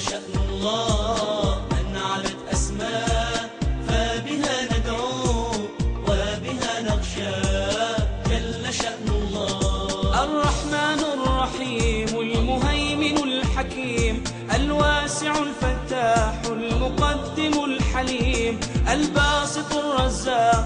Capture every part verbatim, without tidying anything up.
شأن الله أن علت أسماء، فبها ندعو وبها نخشى، جل شأن الله. الرحمن الرحيم المهيمن الحكيم، الواسع الفتاح المقدم الحليم، الباسط الرزاق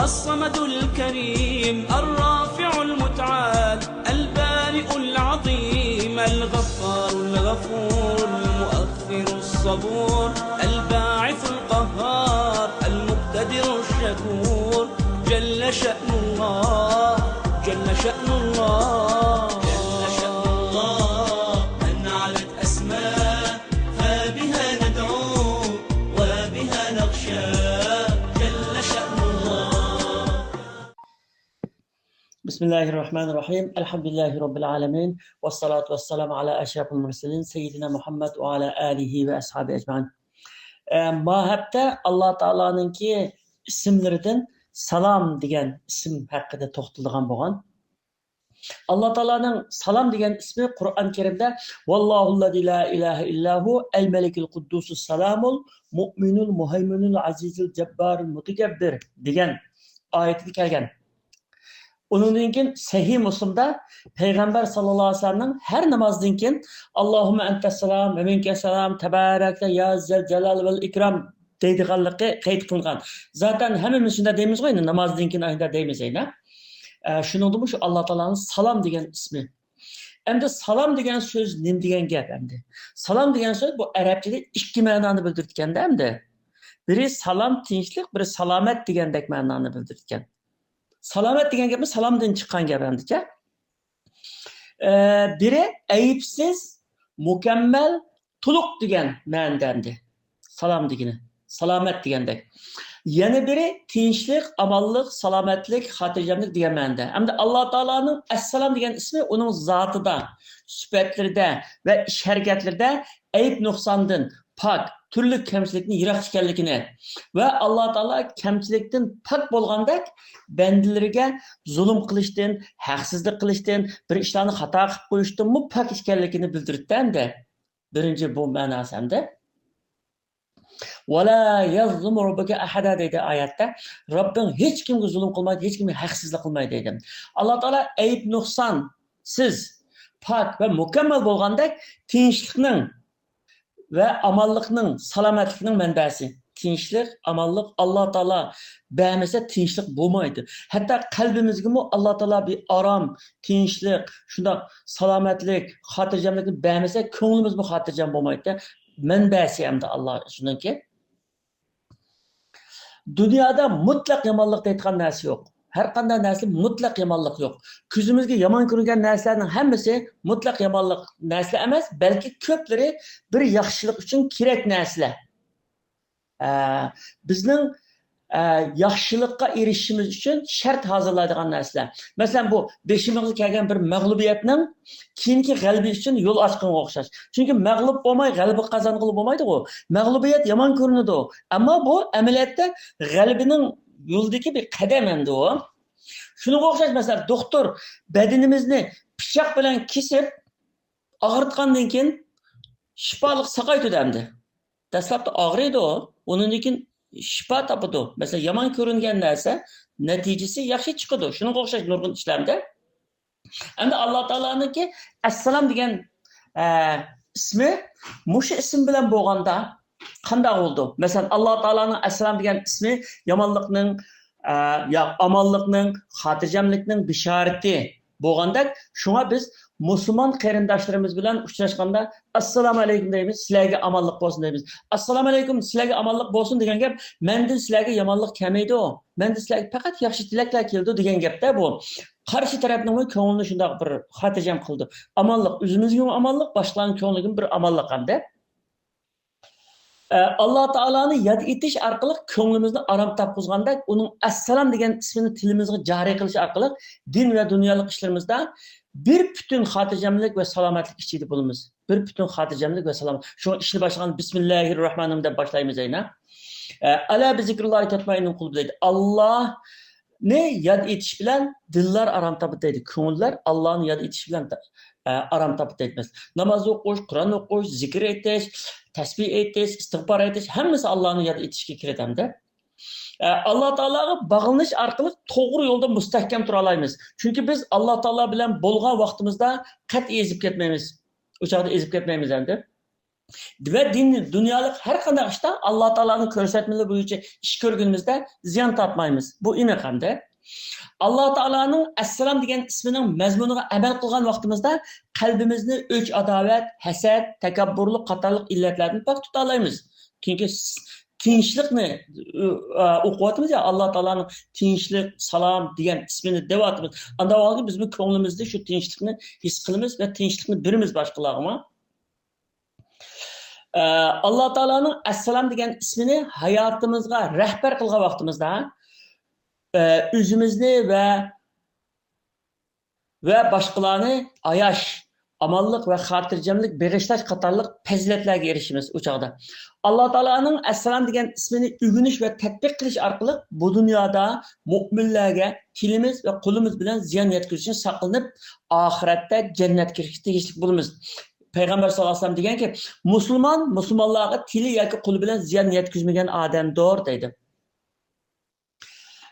الصمد الكريم، الرافع المتعال، البارئ العظيم، الغفار الغفور، المؤخر الصبور، الباعث القهار، المقتدر الشكور، جل شأن الله، جل شأن الله. جل شأن الله، أن علت أسماء، فبها ندعو وبها نخشى، جل شأن الله. بسم الله الرحمن الرحيم. الحمد لله رب العالمين. والصلاة والسلام على أشرف المرسلين سيدنا محمد وعلى آله وأصحابه أجمعين. ئە، ما ھەپتە ئاللا تائالانىڭكى ئىسىملىرىدىن سالام دېگەن ئىسىم ھەققىدە توختىلىدىغان بولغان. ئاللا تائالانىڭ سالام دېگەن ئىسمى قۇرئان كەرىمدە «ۋاللاھۇللەزى لا ئىلاھە ئىللا ھۇ ئەل مەلىكىل قۇددۇسۇس سالامۇل مۇئمىنۇل مۇھەيمىنۇل ئەزىزۇل جەببارۇل مۇتەكەببىر» دېگەن ئايىتىدە كەلگەن. ئۇنىڭدىن كېيىن سەھىھ مۇسلىمدا پەيغەمبەر ساللاللاھۇ ئەلەيھى ۋەسەللەمنىڭ ھەر نامازدىن كېيىن «ئاللاھۇممە ئەنتەسسالام ۋە مىنكەسسالام تەبارەكتە يا زەل جالال ۋەل ئىكرام» دەيدىغانلىقى قەيت قىلىنغان. زاتەن ھەممىمىز شۇنداق دەيمىزغۇ، ئەمدى نامازدىن كېيىن ئاشۇنداق دەيمىز ئەينە. ئە، شۇنىڭدىمۇ شۇ ئاللا تائالانىڭ سالام دېگەن ئىسمى. ئەمدى سالام دېگەن سۆز نېمە دېگەن گەپ ئەمدى؟ سالام دېگەن سۆز بۇ ئەرەبچىدە ئىككى مەنانى بىلدۈرىدىكەندە ئەمدى. بىرى سالام، تىنچلىق، بىرى سالامەت دېگەندەك مەنانى بىلدۈرىدىكەن. سالامەت دېگەن گەپمۇ سالامدىن چىققان گەپ ئەمدىچە. ئە، بىرى ئەيىبسىز، مۇكەممەل، تولۇق دېگەن مەنىدە ئەمدى. سالام دېگىنى، سالامەت دېگەندەك. يەنە بىرى تىنچلىق، ئامانلىق، سالامەتلىك، خاتىرجەملىك دېگەن مەنىدە. ئەمدى ئاللا تائالانىڭ ئەسسالام دېگەن ئىسمى ئۇنىڭ زاتىدا، سۈپەتلىرىدە ۋە ئىش ھەرىكەتلىرىدە ئەيىب نۇقساندىن پاك، تۈرلۈك كەمچىلىكتىن يىراق ئىكەنلىكىنى ۋە ئاللا تائالا كەمچىلىكتىن پاك بولغاندەك بەندىلىرىگە زۇلۇم قىلىشتىن، ھەقسىزلىك قىلىشتىن، بىر ئىشلارنى خاتا قىلىپ قويۇشتىنمۇ پاك ئىكەنلىكىنى بىلدۈرۈپتۇ ئەمدى. بىرىنچى بۇ مەناسى ئەمدى. «ۋەلا يەزلىمۇ رەببۇكە ئەھەدە» دەيدۇ ئايەتتە. رەببىڭ ھېچكىمگە زۇلۇم قىلمايدۇ، ھېچكىمگە ھەقسىزلىك قىلمايدۇ دەيدۇ. ئاللا تائالا ئەيىب نۇقسانسىز، پاك ۋە مۇكەممەل بولغاندەك تىنچلىقنىڭ ۋە ئامانلىقنىڭ، سالامەتلىكنىڭ مەنبەسى. تىنچلىق، ئامانلىق ئاللا تائالا بەرمىسە تىنچلىق بولمايدۇ. ھەتتا قەلبىمىزگىمۇ ئاللا تائالا بىر ئارام، تىنچلىق، شۇنداق سالامەتلىك، خاتىرجەملىكنى بەرمىسە كۆڭلىمىزمۇ خاتىرجەم بولمايدۇ. مەنبەسى ئەمدى ئاللا شۇنىڭكى. دۇنيادا مۇتلەق يامانلىق دەيدىغان نەرسە يوق. ھەر قانداق نەرسىدە مۇتلەق يامانلىق يوق. كۆزىمىزگە يامان كۆرۈنگەن نەرسىلەرنىڭ ھەممىسى مۇتلەق يامانلىق نەرسىلەر ئەمەس، بەلكى كۆپلىرى بىر ياخشىلىق ئۈچۈن كېرەك نەرسىلەر. ئە، بىزنىڭ، ئە، ياخشىلىققا ئېرىشىشىمىز ئۈچۈن شەرت ھازىرلايدىغان نەرسىلەر. مەسىلەن، بۇ بېشىمىزغا كەلگەن بىر مەغلۇبىيەتنىڭ كېيىنكى غەلىبە ئۈچۈن يول ئاچقىنىغا ئوخشاش. چۈنكى مەغلۇپ بولماي غەلىبە قازانغىلى بولمايدىغۇ. مەغلۇبىيەت يامان كۆرۈنىدۇ. ئەمما بۇ ئەمەلىيەتتە غەلىبىنىڭ يولىدىكى بىر قەدەم ئەمدى ئۇ. شۇنىڭغا ئوخشاش، مەسىلەن، دوختۇر بەدىنىمىزنى پىچاق بىلەن كېسىپ، ئاغرىتقاندىن كېيىن شىپالىق ساقايتىدۇ ئەمدى. دەسلەپتە ئاغرىيدۇ، ئۇنىڭدىن كېيىن شىپا تاپىدۇ. مەسىلەن، يامان كۆرۈنگەن نەرسە نەتىجىسى ياخشى چىقىدۇ. شۇنىڭغا ئوخشاش نۇرغۇن ئىشلاردا. ئەمدى ئاللا تائالانىڭكى ئەسسالام دېگەن، ئە، ئىسمى مۇشۇ ئىسىم بىلەن بولغاندا قانداق بولىدۇ؟ مەسىلەن، ئاللا تائالانىڭ ئەسسالام دېگەن ئىسمى يامانلىقنىڭ، ئە، يا ئامانلىقنىڭ، خاتىرجەملىكنىڭ بېشارىتى بولغاندەك، شۇڭا بىز مۇسۇلمان قېرىنداشلىرىمىز بىلەن ئۇچراشقاندا، «ئەسسالامۇ ئەلەيكۇم» دەيمىز، «سىلەرگە ئامانلىق بولسۇن» دەيمىز. «ئەسسالامۇ ئەلەيكۇم، سىلەرگە ئامانلىق بولسۇن» دېگەن گەپ، مەندىن سىلەرگە يامانلىق كەلمەيدۇ، مەندىن سىلەرگە پەقەت ياخشى تىلەكلەر كېلىدۇ دېگەن گەپتە بۇ. قارشى تەرەپنىڭمۇ كۆڭلىنى شۇنداق بىر خاتىرجەم قىلىدۇ. ئامانلىق، ئۆزىمىزگىمۇ ئامانلىق، باشقىلارنىڭ كۆڭلىگىمۇ بىر ئامانلىق ئەمدى. ئە، ئاللا تائالانى ياد ئېتىش ئارقىلىق كۆڭلىمىزنى ئارام تاپقۇزغاندەك، ئۇنىڭ ئەسسالام دېگەن ئىسمىنى تىلىمىزغا جارى قىلىش ئارقىلىق دىن ۋە دۇنيالىق ئىشلىرىمىزدا بىر پۈتۈن خاتىرجەملىك ۋە سالامەتلىك ئىچىدە بولىمىز. بىر پۈتۈن خاتىرجەملىك ۋە سالامەت. شۇڭا ئىشنى باشلىغاندا بىسمىللاھىررەھمانىررەھىم دەپ باشلايمىز ئەينە. ئە، «ئەلا بىزىكرىللاھى تەتمەئىننۇل قۇلۇب» دەيدۇ. ئاللانى ياد ئېتىش بىلەن دىللار ئارام تاپىدۇ دەيدۇ. كۆڭۈللەر ئاللانى ياد ئېتىش بىلەن تا-، ئە، ئارام تاپىدۇ دەيمىز. ناماز ئوقۇش، قۇرئان ئوقۇش، زىكىر ئېيتىش، تەسبىھ ئېيتىش، ئىستىغپار ئېيتىش، ھەممىسى ئاللانى ياد ئېتىشكە كىرىدۇ ئەمدى. ئە، ئاللا تائالاغا باغلىنىش ئارقىلىق توغرا يولدا مۇستەھكەم تۇرالايمىز. چۈنكى بىز ئاللا تائالا بىلەن بولغان ۋاقتىمىزدا قەتئىي ئېزىپ كەتمەيمىز. ئۇ چاغدا ئېزىپ كەتمەيمىز ئەمدى. ۋە دىن، دۇنيالىق ھەر قانداق ئىشتا ئاللا تائالانىڭ كۆرسەتمىلىرى بويىچە ئىش كۆرگىنىمىزدە زىيان تارتمايمىز. بۇ ئېنىق ئەمدى. ئاللا تائالانىڭ ئەسسالام دېگەن ئىسمىنىڭ مەزمۇنىغا ئەمەل قىلغان ۋاقتىمىزدا قەلبىمىزنى ئۆچ-ئاداۋەت، ھەسەت، تەكەببۇرلۇق قاتارلىق ئىللەتلەردىن پاك تۇتالايمىز. چۈنكى س-، تىنچلىقنى، ئۇ، ئا، ئوقۇۋاتىمىز يا، ئاللا تائالانىڭ تىنچلىق، سالام دېگەن ئىسمىنى دەۋاتىمىز. ئانداق ۋاقىتتا بىزمۇ كۆڭلىمىزدە شۇ تىنچلىقنى ھېس قىلىمىز ۋە تىنچلىقنى بېرىمىز باشقىلارغىمۇ. ئە، ئاللا تائالانىڭ ئەسسالام دېگەن ئىسمىنى ھاياتىمىزغا رەھبەر قىلغان ۋاقتىمىزدا، ئە، ئۆزىمىزنى ۋە، ۋە باشقىلارنى ئاياش، ئامانلىق ۋە خاتىرجەملىك بېغىشلاش قاتارلىق پەزىلەتلەرگە ئېرىشىمىز ئۇ چاغدا. ئاللا تائالانىڭ ئەسسالام دېگەن ئىسمىنى ئۆگىنىش ۋە تەتبىق قىلىش ئارقىلىق بۇ دۇنيادا مۆمىنلەرگە تىلىمىز ۋە قولىمىز بىلەن زىيان يەتكۈزۈشتىن ساقلىنىپ، ئاخىرەتتە جەننەتكە كىرىشكە تېگىشلىك بولىمىز. پەيغەمبەر ساللاللاھۇ ئەلەيھى ۋەسەللەم دېگەنكى، مۇسۇلمان مۇسۇلمانلارغا تىلى ياكى قولى بىلەن زىيان يەتكۈزمىگەن ئادەمدۇر دەيدۇ.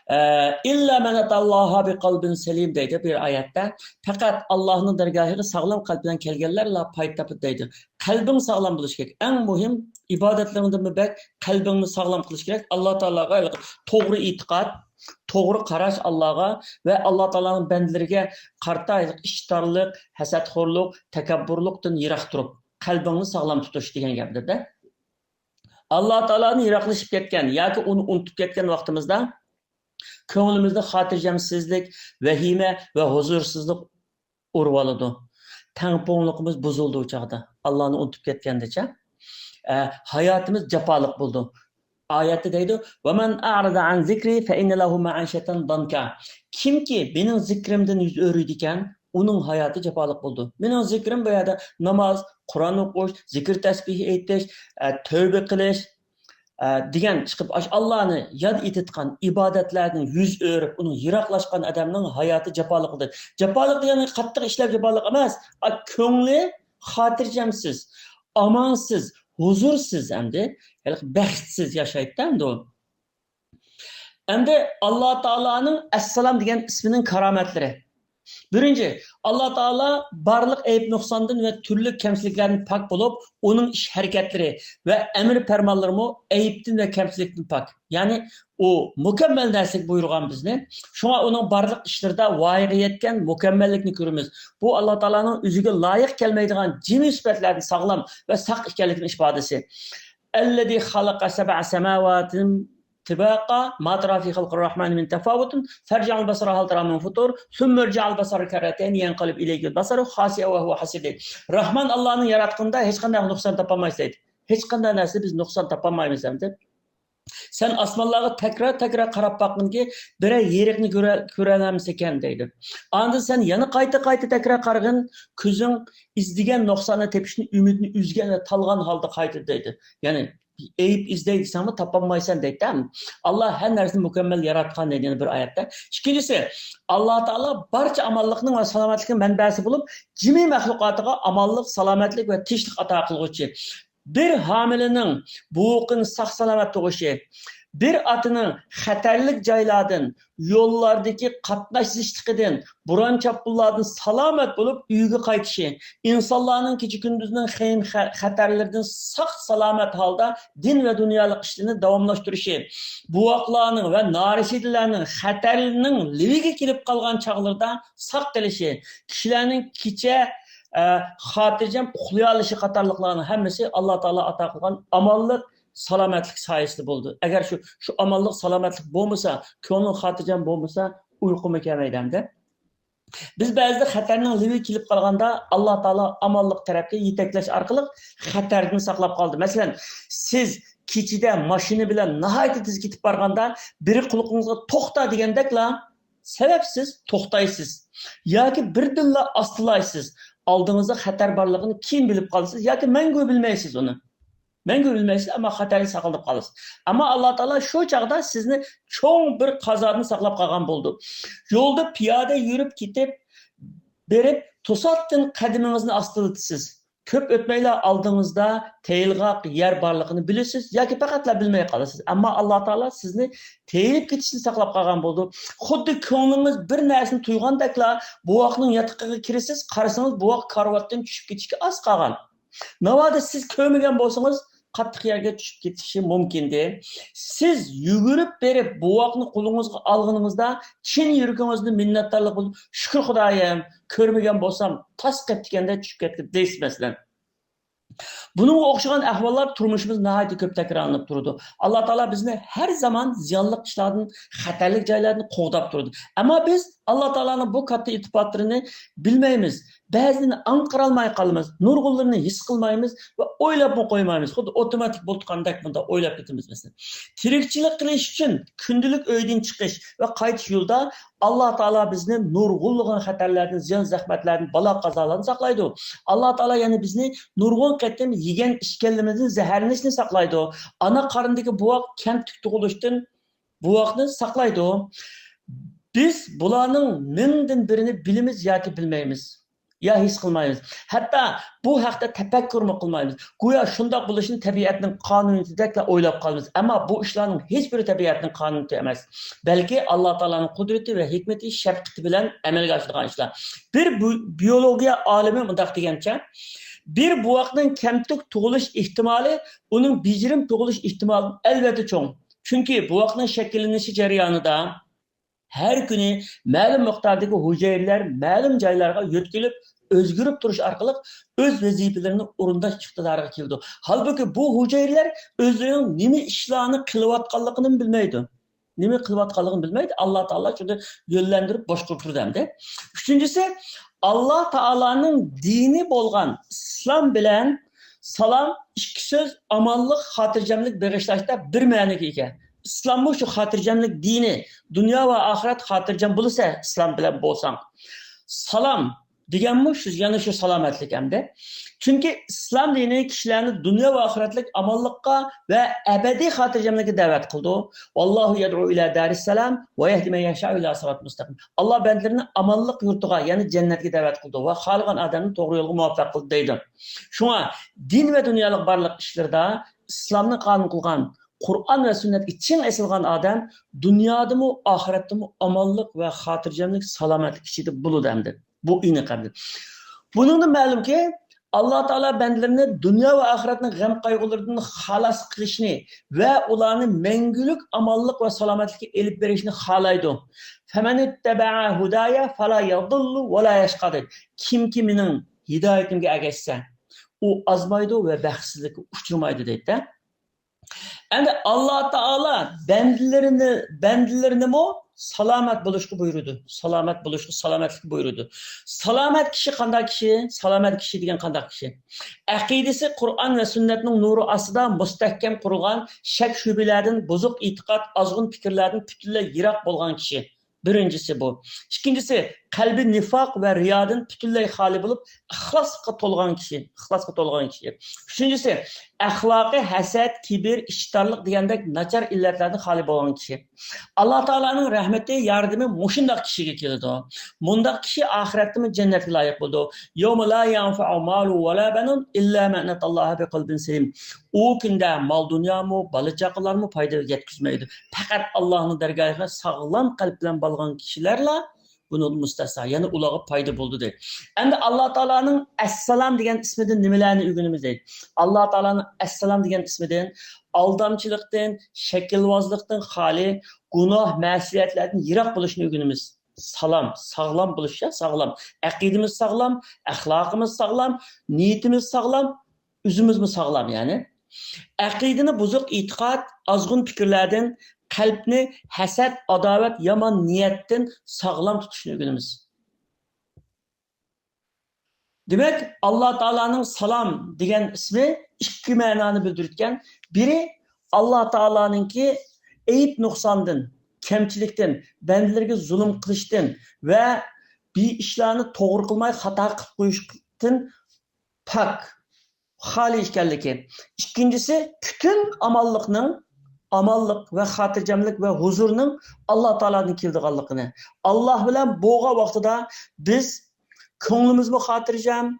ئە، «إلا من أتى الله بقلب سليم» دەيدۇ بىر ئايەتتە. پەقەت ئاللاھنىڭ دەرگاھىغا ساغلام قەلب بىلەن كەلگەنلەرلا پايدا تاپىدۇ دەيدۇ. قەلبىڭ ساغلام بولۇشى كېرەك. ئەڭ مۇھىم ئىبادەتلىرىڭدىنمۇ بەك قەلبىڭنى ساغلام قىلىش كېرەك. ئاللا تائالاغا توغرا ئېتىقاد، توغرا قاراش ئاللاغا ۋە ئاللا تائالانىڭ بەندىلىرىگە قارىتا ئىشتارلىق، ھەسەتخورلۇق، تەكەببۇرلۇقتىن يىراق تۇرۇپ، قەلبىڭنى ساغلام تۇتۇش دېگەن گەپتە. ئاللا تائالادىن يىراقلىشىپ كەتكەن ياكى ئۇنى ئۇنتۇپ كەتكەن ۋاقتىمىزدا كۆڭلىمىزنى خاتىرجەمسىزلىك، ۋەھىمە ۋە ھۇزۇرسىزلىق ئۇرۇۋالىدۇ. تەڭپۇڭلۇقىمىز بۇزۇلىدۇ ئۇ چاغدا. ئاللانى ئۇنتۇپ كەتكەندىچە، ئە، ھاياتىمىز جاپالىق بولىدۇ. ئايەتتە دەيدۇ، «ومن أعرض عن ذكري فإن له معيشة ضنكا.» كىمكى مېنىڭ زىكرىمدىن يۈز ئۆرۈيدىكەن، ئۇنىڭ ھاياتى جاپالىق بولىدۇ. مېنىڭ زىكرىم بۇ يەردە ناماز، قۇرئان ئوقۇش، زىكىر تەسبىھ ئېيتىش، ئە، تەۋبە قىلىش، ئە، دېگەن چىقىپ، ئاشۇ ئاللانى ياد ئېتىدىغان ئىبادەتلەردىن يۈز ئۆرۈپ، ئۇنىڭ يىراقلاشقان ئادەمنىڭ ھاياتى جاپالىق بولىدۇ. جاپالىق دېگەن قاتتىق ئىشلەر جاپالىق ئەمەس. ئا، كۆڭلى خاتىرجەمسىز، ئامانسىز، ھۇزۇرسىز ئەمدى. ھېلىقى بەختسىز ياشايدۇ ئەمدى ئۇ. ئەمدى ئاللا تائالانىڭ ئەسسالام دېگەن ئىسمىنىڭ كارامەتلىرى. بىرىنچى، ئاللا تائالا بارلىق ئەيىب نۇقساندىن ۋە تۈرلۈك كەمچىلىكلەردىن پاك بولۇپ، ئۇنىڭ ئىش ھەرىكەتلىرى ۋە ئەمر پەرمانلىرىمۇ ئەيىبتىن ۋە كەمچىلىكتىن پاك. يەنى ئۇ مۇكەممەل نەرسىگە بۇيرۇغان بىزنى. شۇڭا ئۇنىڭ بارلىق ئىشلىرىدا ۋايىغا يەتكەن مۇكەممەللىكنى كۆرىمىز. بۇ ئاللا تائالانىڭ ئۆزىگە لايىق كەلمەيدىغان جىمى سۈپەتلەردىن ساغلام ۋە ساق ئىكەنلىكىنىڭ ئىپادىسى. الذي خلق سبع سماوات طباقا ما ترى في خلق الرحمن من تفاوت فارجع البصر هل ترى من فطور ثم ارجع البصر كرتين ينقلب إليك البصر خاسئا وهو حسير دەيدۇ. راھمان ئاللانىڭ ياراتقىنىدا ھېچقانداق نۇقسان تاپالمايسىز دەيدۇ. ھېچقانداق نەرسىدە بىز نۇقسان تاپالمايمىز ئەمدى. سەن ئاسمانلارغا تەكرار-تەكرار قاراپ باققىنكى، بىرەر يېرىقنى كۆرە-، كۆرەلەمسىكەن دەيدۇ. ئاندىن سەن يەنە قايتا-قايتا تەكرار قارىغىن، كۆزۈڭ ئىزدىگەن نۇقساننى تېپىشنى ئۈمىدىنى ئۈزگەن ۋە تالغان ھالدا قايتىدۇ دەيدۇ. يەنى ئەيىب ئىزدەي دېسەڭمۇ تاپالمايسەن دەيدۇ. ئاللا ھەر نەرسىنى مۇكەممەل ياراتقان دەيدۇ يەنە بىر ئايەتتە. ئىككىنچىسى، ئاللا تائالا بارچە ئامانلىقنىڭ ۋە سالامەتلىكنىڭ مەنبەسى بولۇپ، جىمى مەخلۇقاتىغا ئامانلىق، سالامەتلىك ۋە تىنچلىق ئاتا قىلغۇچى. بىر ھامىلىنىڭ بوۋىقىنى ساق-سالامەت تۇغۇشى، بىر ئاتىنىڭ خەتەرلىك جايلاردىن، يوللاردىكى قاتناش زىچلىقىدىن، بوران-چاپقۇنلاردىن سالامەت بولۇپ ئۆيىگە قايتىشى، ئىنسانلارنىڭ كېچە-كۈندۈزنىڭ خېيىم-خە-، خەتەرلىرىدىن ساق-سالامەت ھالدا دىن ۋە دۇنيالىق ئىشلىرىنى داۋاملاشتۇرۇشى، بوۋاقلارنىڭ ۋە نارەشىدىلەرنىڭ خەتەرنىڭ لېۋىگە كېلىپ قالغان چاغلىرىدا ساق قېلىشى، كىشىلەرنىڭ كېچە ئە، خاتىرجەم ئۇخلىيالىشى قاتارلىقلارنىڭ ھەممىسى ئاللا تائالا ئاتا قىلغان ئامانلىق، سالامەتلىك سايىسىدە بولىدۇ. ئەگەر شۇ، شۇ ئامانلىق، سالامەتلىك بولمىسا، كۆڭلۈڭ خاتىرجەم بولمىسا، ئۇيقۇمۇ كەلمەيدۇ ئەمدى. بىز بەزىدە خەتەرنىڭ لېۋىگە كېلىپ قالغاندا، ئاللا تائالا ئامانلىق تەرەپكە يېتەكلەش ئارقىلىق خەتەردىن ساقلاپ قالىدۇ. مەسىلەن، سىز كېچىدە ماشىنا بىلەن ناھايىتى تېز كېتىپ بارغاندا، بىرى قۇلىقىڭىزغا «توختا» دېگەندەكلا، سەۋەبسىز توختايسىز ياكى بىردىنلا ئاستىلايسىز. ئالدىڭىزدا خەتەر بارلىقىنى كېيىن بىلىپ قالىسىز ياكى مەڭگۈ بىلمەيسىز ئۇنى. مەڭگۈ بىلمەيسىز، ئەمما خەتەردىن ساقلىنىپ قالىسىز. ئەمما ئاللا تائالا شۇ چاغدا سىزنى چوڭ بىر قازادىن ساقلاپ قالغان بولىدۇ. يولدا پىيادە يۈرۈپ كېتىپ، بېرىپ، توساتتىن قەدىمىڭىزنى ئاستىلىتىسىز. كۆپ ئۆتمەيلا ئالدىڭىزدا تېيىلغاق يەر بارلىقىنى بىلىسىز ياكى پەقەتلا بىلمەي قالىسىز. ئەمما ئاللا تائالا سىزنى تېيىلىپ كېتىشتىن ساقلاپ قالغان بولىدۇ. خۇددى كۆڭلىڭىز بىر نەرسىنى تۇيغاندەكلا بوۋاقنىڭ ياتىقىغا كىرىسىز، قارىسىڭىز بوۋاق كارىۋاتتىن چۈشۈپ كېتىشكە ئاز قالغان. ناۋادا سىز كۆرمىگەن بولسىڭىز، قاتتىق يەرگە چۈشۈپ كېتىشى مۇمكىندى. سىز يۈگۈرۈپ بېرىپ بوۋاقنى قولىڭىزغا ئالغىنىڭىزدا چىن يۈرىكىڭىزدىن مىننەتدارلىق بىلدۈرۈپ، شۈكۈر خۇدايىم، كۆرمىگەن بولسام تاس قېپتىكەندە چۈشۈپ كەتتىم دەيسىز مەسىلەن. بۇنىڭغا ئوخشىغان ئەھۋاللار تۇرمۇشىمىزدا ناھايىتى كۆپ تەكرارلىنىپ تۇرىدۇ. ئاللا تائالا بىزنى ھەر زامان زىيانلىق ئىشلاردىن، خەتەرلىك جايلاردىن قوغداپ تۇرىدۇ. ئەمما بىز ئاللا تائالانىڭ بۇ كاتتا ئىلتىپاتلىرىنى بىلمەيمىز. بەزىدىن ئاڭقىرالماي قالىمىز، نۇرغۇنلىرىنى ھېس قىلمايمىز ۋە ئويلاپمۇ قويمايمىز. خۇددى ئوتوماتىك بولۇپ قالغاندەك بۇنداق ئويلاپ كېتىمىز مەسىلەن. تىرىكچىلىك قىلىش ئۈچۈن كۈندىلىك ئۆيدىن چىقىش ۋە قايتىش يولىدا ئاللا تائالا بىزنى نۇرغۇنلىغان خەتەرلەردىن، زىيان-زەخمەتلەردىن، بالا-قازالاردىن ساقلايدۇ. ئاللا تائالا يەنە بىزنى نۇرغۇن قېتىم يېگەن ئىچكەنلىرىمىزدىن زەھەرلىنىشتىن ساقلايدۇ. ئانا قارنىدىكى بوۋاق كەمتۈك تۇغۇلۇشتىن بوۋاقنى ساقلايدۇ. بىز بۇلارنىڭ مىڭدىن بىرىنى بىلىمىز ياكى بىلمەيمىز. يا ھېس قىلمايمىز. ھەتتا بۇ ھەقتە تەپەككۇرمۇ قىلمايمىز. گويا شۇنداق بولۇشىنى تەبىئەتنىڭ قانۇنىيىتىدەكلا ئويلاپ قالىمىز. ئەمما بۇ ئىشلارنىڭ ھېچبىرى تەبىئەتنىڭ قانۇنىيىتى ئەمەس. بەلكى ئاللا تائالانىڭ قۇدرىتى ۋە ھېكمىتى، شەپقىتى بىلەن ئەمەلگە ئاشىدىغان ئىشلار. بىر بۇ-، بىيولوگىيە ئالىمى مۇنداق دېگەنچە، بىر بوۋاقنىڭ كەمتۈك تۇغۇلۇش ئېھتىمالى ئۇنىڭ بېجىرىم تۇغۇلۇش ئېھتىمالىدىن ئەلۋەتتە چوڭ. چۈنكى بوۋاقنىڭ شەكىللىنىشى جەريانىدا ھەر كۈنى مەلۇم مىقداردىكى ھۈجەيرىلەر مەلۇم جايلارغا يۆتكىلىپ، ئۆزگىرىپ تۇرۇش ئارقىلىق ئۆز ۋەزىپىلىرىنى ئورۇنداش ئىقتىدارىغا كېلىدۇ. ھالبۇكى، بۇ ھۈجەيرىلەر ئۆزلىرىنىڭ نېمە ئىشلارنى قىلىۋاتقانلىقىنىمۇ بىلمەيدۇ. نېمە قىلىۋاتقانلىقىنى بىلمەيدۇ. ئاللا تائالا شۇنى يۆنلەندۈرۈپ باشقۇرۇپ تۇرىدۇ ئەمدى. ئۈچىنچىسى، ئاللا تائالانىڭ دىنى بولغان ئىسلام بىلەن سالام ئىككى سۆز ئامانلىق، خاتىرجەملىك بېغىشلاشتا بىر مەنىگە ئىگە. ئىسلاممۇ شۇ خاتىرجەملىك دىنى، دۇنيا ۋە ئاخىرەت خاتىرجەم بولىسەن ئىسلام بىلەن بولساڭ. سالام دېگەنمۇ شۇ، يەنە شۇ سالامەتلىك ئەمدى. چۈنكى ئىسلام دىنى كىشىلەرنى دۇنيا ۋە ئاخىرەتلىك ئامانلىققا ۋە ئەبەدىي خاتىرجەملىككە دەۋەت قىلىدۇ. ۋاللاھۇ يەدئۇ ئىلە دارىس سالام ۋە يەھدى مەن يەشائۇ ئىلە سىراتىل مۇستەقىم. ئاللا بەندىلىرىنى ئامانلىق يۇرتىغا، يەنى جەننەتكە دەۋەت قىلىدۇ ۋە خالىغان ئادەمنى توغرا يولغا مۇۋەپپەق قىلىدۇ دەيدۇ. شۇڭا دىن ۋە دۇنيالىق بارلىق ئىشلىرىدا ئىسلامنى قانۇن قىلغان، قۇرئان ۋە سۈننەتكە چىڭ ئېسىلغان ئادەم دۇنيادىمۇ، ئاخىرەتتىمۇ ئامانلىق ۋە خاتىرجەملىك، سالامەتلىك ئىچىدە بولىدۇ ئەمدى. بۇ ئېنىق ئەمدى. بۇنىڭدىن مەلۇمكى، ئاللا تائالا بەندىلىرىنى دۇنيا ۋە ئاخىرەتنىڭ غەم-قايغۇلىرىدىن خالاس قىلىشنى ۋە ئۇلارنى مەڭگۈلۈك ئامانلىق ۋە سالامەتلىككە ئېلىپ بېرىشنى خالايدۇ. فَمَنِ اتَّبَعَ هُدَايَ فَلَا يَضِلُّ وَلَا يَشْقَى دەيدۇ. كىمكى مېنىڭ ھىدايىتىمگە ئەگەشسە، ئۇ ئازمايدۇ ۋە بەختسىزلىككە ئۇچرىمايدۇ دەيدۇ. ئەمدى ئاللا تائالا بەندىلىرىنى، بەندىلىرىنىمۇ سالامەت بولۇشقا بۇيرۇدى. سالامەت بولۇشقا، سالامەتلىككە بۇيرۇدى. سالامەت كىشى قانداق كىشى؟ سالامەت كىشى دېگەن قانداق كىشى؟ ئەقىدىسى قۇرئان ۋە سۈننەتنىڭ نۇرى ئاستىدا مۇستەھكەم قۇرغان، شەك-شۈبھىلەردىن، بۇزۇق ئېتىقاد، ئازغۇن پىكىرلەردىن پۈتۈنلەي يىراق بولغان كىشى. بىرىنچىسى بۇ. ئىككىنچىسى، قەلبى نىفاق ۋە رىيادىن پۈتۈنلەي خالىي بولۇپ، ئىخلاسقا تولغان كىشى، ئىخلاسقا تولغان كىشى. ئۈچىنچىسى، ئەخلاقى ھەسەت، كىبىر، ئىچىدارلىق دېگەندەك ناچار ئىللەتلەردىن خالىي بولغان كىشى. ئاللا تائالانىڭ رەھمىتى، ياردىمى مۇشۇنداق كىشىگە كېلىدۇ. مۇنداق كىشى ئاخىرەتتىمۇ جەننەتكە لايىق بولىدۇ. يَوْمَ لَا يَنْفَعُ مَالٌ وَلَا بَنُونَ إِلَّا مَنْ أَتَى اللَّهَ بِقَلْبٍ سَلِيمٍ. ئۇ كۈندە مال-دۇنيامۇ، بالا-چاقىلارمۇ پايدا يەتكۈزمەيدۇ. پەقەت ئاللانىڭ دەرگاھىغا ساغلام قەلب بىلەن بارغان كىشىلەرلا بۇنىڭدىن مۇستەسنا، يەنى ئۇلارغا پايدا بولىدۇ دەيدۇ. ئەمدى ئاللا تائالانىڭ ئەسسالام دېگەن ئىسمىدىن نېمىلەرنى ئۆگىنىمىز دەيدۇ. ئاللا تائالانىڭ ئەسسالام دېگەن ئىسمىدىن ئالدامچىلىقتىن، شەكىلۋازلىقتىن خالىي، گۇناھ، مەسىيەتلەردىن يىراق بولۇشنى ئۆگىنىمىز. سالام، ساغلام بولۇش يا، ساغلام. ئەقىدىمىز ساغلام، ئەخلاقىمىز ساغلام، نىيىتىمىز ساغلام، ئۆزىمىزمۇ ساغلام، يەنى. ئەقىدىنى بۇزۇق ئېتىقاد، ئازغۇن پىكىرلەردىن، قەلبنى ھەسەت، ئاداۋەت، يامان نىيەتتىن ساغلام تۇتۇشنى ئۆگىنىمىز. دېمەك، ئاللا تائالانىڭ سالام دېگەن ئىسمى ئىككى مەنانى بىلدۈرىدىكەن. بىرى، ئاللا تائالانىڭكى ئەيىب-نۇقساندىن، كەمچىلىكتىن، بەندىلىرىگە زۇلۇم قىلىشتىن ۋە بىر ئىشلارنى توغرا قىلماي خاتا قىلىپ قويۇشتىن پاك، خالىي ئىكەنلىكى. ئىككىنچىسى، پۈتۈن ئامانلىقنىڭ، ئامانلىق ۋە خاتىرجەملىك ۋە ھۇزۇرنىڭ ئاللا تائالادىن كېلىدىغانلىقىنى. ئاللا بىلەن بولغان ۋاقتىدا بىز كۆڭلىمىزمۇ خاتىرجەم،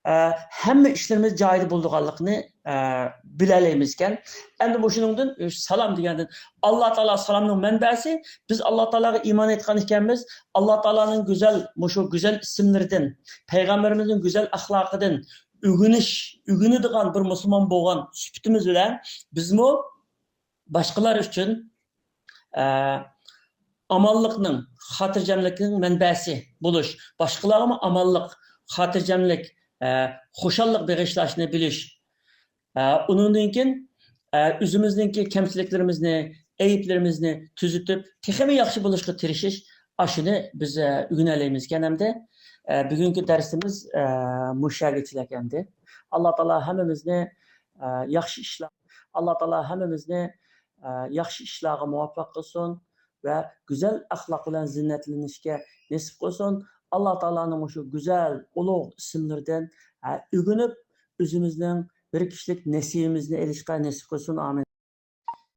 ئە، ھەممە ئىشلىرىمىز جايىدا بولىدىغانلىقىنى، ئە، بىلەلەيمىزكەن. ئەمدى مۇشۇنىڭدىن، سالام دېگەندىن، ئاللا تائالا سالامنىڭ مەنبەسى. بىز ئاللا تائالاغا ئىمان ئېيتقان ئىكەنمىز، ئاللا تائالانىڭ گۈزەل، مۇشۇ گۈزەل ئىسىملىرىدىن، پەيغەمبىرىمىزنىڭ گۈزەل ئەخلاقىدىن ئۆگىنىش، ئۆگىنىدىغان بىر مۇسۇلمان بولغان سۈپىتىمىز بىلەن بىزمۇ باشقىلار ئۈچۈن، ئە، ئامانلىقنىڭ، خاتىرجەملىكنىڭ مەنبەسى بولۇش، باشقىلارغىمۇ ئامانلىق، خاتىرجەملىك، ئە، خۇشاللىق بېغىشلاشنى بىلىش. ئە، ئۇنىڭدىن كېيىن، ئە، ئۆزىمىزنىڭكى كەمچىلىكلىرىمىزنى، ئەيىبلىرىمىزنى تۈزىتىپ، تېخىمۇ ياخشى بولۇشقا تىرىشىش، ئاشۇنى بىز، ئە، ئۆگىنەلەيمىزكەن ئەمدى. ئە، بۈگۈنكى دەرسىمىز، ئە، مۇشۇ يەرگىچىلىك ئەمدى. ئاللا تائالا ھەممىمىزنى، ئە، ياخشى ئىشلار، ئاللا تائالا ھەممىمىزنى، ئە، ياخشى ئىشلارغا مۇۋەپپەق قىلسۇن ۋە گۈزەل ئەخلاق بىلەن زىننەتلىنىشكە نېسىپ قىلسۇن. ئاللا تائالانىڭ مۇشۇ گۈزەل، ئۇلۇغ ئىسىملىرىدىن، ئە، ئۆگىنىپ، ئۆزىمىزنىڭ بىر كىشىلىك نېسىۋىمىزنى ئېلىشقا نېسىپ قىلسۇن. ئامىن.